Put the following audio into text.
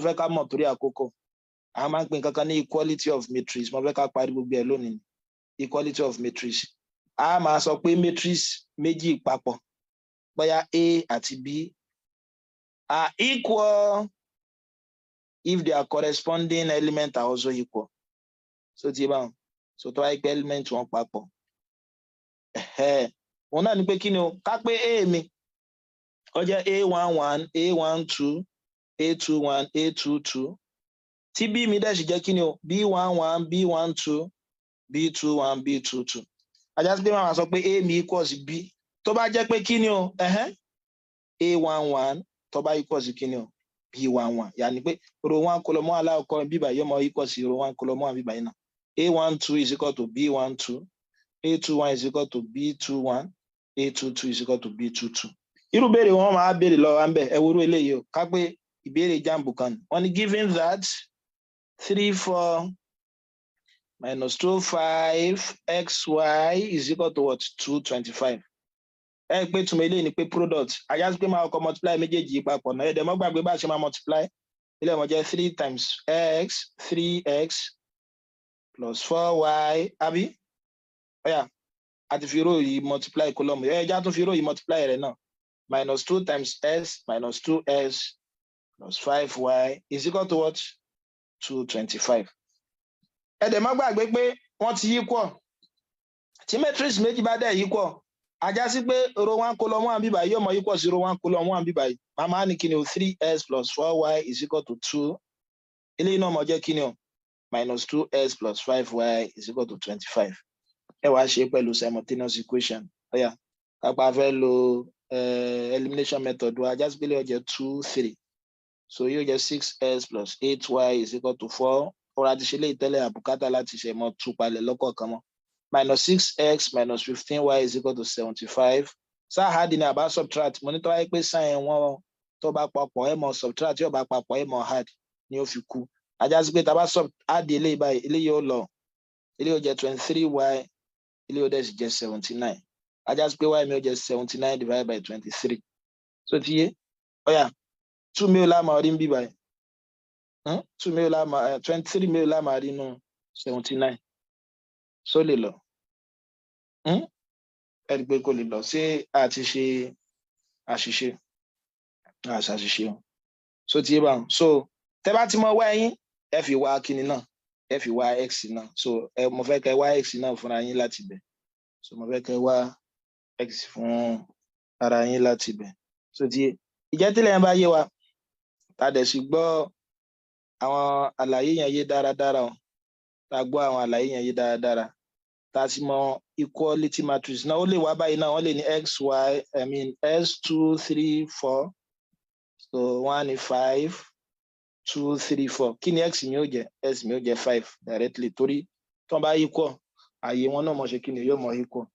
Fẹ́ ká mọ̀ torí àkókò, àwọn máa ń pè nǹkan kan ní equality of matrix. Mo fẹ́ ká parí gbogbo ẹ̀ lónìí. Equality of matrix, a máa sọ pé matrix méjì papọ̀, bóyá A àti B, are equal if their corresponding element are also equal. So ti báwọn, so tó wáyé pé element wọn papọ̀, òun náà ni pé kí ni o? Ká pé A mi, ó jẹ́ a 1 1, a 1 2, a 2 1, a 2 2. Tí B mi dẹ̀ sì jẹ́ kí ni o? b 1 1, b 1 2, b 2 1, b 2 2. Á já sí pé màá sọ pé A mi equals B tó bá jẹ́ pé kí ni o? a 1 1 tó bá equals kí ni o? b 1 1. Yàní pé row one column one alákọ̀ọ́kọ́ bíbà yóò mọ equals row one column one bíbà yìí náà. a 1 2 is equal to b 1 2, a 2 1 is equal to b 2 1, a 2 2 is equal to b 2 2. Irú béèrè wọn máa béèrè lọ́wọ́ wa ń bẹ̀. Ẹ worú eléyìí o. Ká pé ìbéèrè JAMB kan, wọ́n ní given that 3 4 minus 2 5 xy is equal to what? 225. Ẹ pé túmọ̀ eléyìí ni pé product, á já sí pé máa kọ́ multiply méjèèjì yìí papọ̀ náà. Ẹ̀dẹ̀ mọ́ gbàgbé bá a ṣe máa multiply ilé ọmọ jẹ́ three times x, three x plus four y, àbí? Ó yá, a ti fi row yìí multiply column. Ẹ já tún fi row yìí multiply rẹ̀ náà: minus two times x minus two x plus five y is equal to what? 225. Ẹ dẹ̀ má gbàgbé pé wọ́n ti equal. Tí matrix méjì bá dẹ̀ equal, á já sí pé row one column one bíbá yóò mọ equal sí row one column one bíbá yìí. Màmá ní kí ni o? Three x plus four y is equal to two. Eléyìí náà mọ jẹ́ kí ni o? Minus two x plus five y is equal to 25. Ẹ wá ṣe pẹ̀lú simultaneous equation. Ó yá, kápá fẹ́ lo elimination method wa. Á já sí pé lè jẹ́ two three, so yóò jẹ́ six x plus eight y is equal to four. Ọ̀rọ̀ àti ṣe lè tẹ́lẹ̀ àbùkátà láti ṣe mọ́ tú palẹ̀ lọ́kọ̀ọ̀kan mọ́. Minus six x minus 15 y is equal to 75. Sáà add ni àbá subtract? Mo ní tó wáyé pé sign wọn tó bá papọ̀, ẹ mọ̀ subtract. Tí ó bá papọ̀, ẹ mọ̀ add ni ó fi kú. Á já sí pé tá a bá sub add eléyìí báyìí, eléyìí ó lọ, eléyìí ó jẹ́ 23 y, eléyìí ó dẹ̀ sì jẹ́ 79. Á já sí pé y mi ó jẹ́ 79 divided by 23. So ti yé? Ó yá, two mi ò lá máa rí ń bí báyìí? Two mi ò lá máa, 23 mi ò lá máa rí nù 79? So lè lọ? Ẹ rí i pé kò lè lọ. Ṣé a ti ṣe àṣìṣe? Àṣàṣìṣe o. So ti yé báwọn. So tẹ bá ti mọ wá yín, ẹ fi wá kíni náà, ẹ fi wá x náà. So ẹ mo fẹ́ kẹ́ wá x náà fúnra yín láti bẹ̀. So mo fẹ́ kẹ́ wá x fún ara yín láti bẹ̀. So ti yé ìjẹ́ tílẹ̀ yẹn bá yé wa, tá a dẹ̀ sì gbọ́ àwọn àlàyé yẹn yé dáradára o, tá a gbọ́ àwọn àlàyé yẹn yé dáradára, tá a sì mọ equality matrix náà, ó lè wá báyìí náà. Wọ́n lè ní x y, I mean s two three four, so wọ́n á ní five two three four. Kí ni x mi ó jẹ́? X mi ó jẹ́ five directly, torí tí wọ́n bá equal, ààyè wọn náà mọ̀ ṣe kí ni? Yóò mọ̀ equal.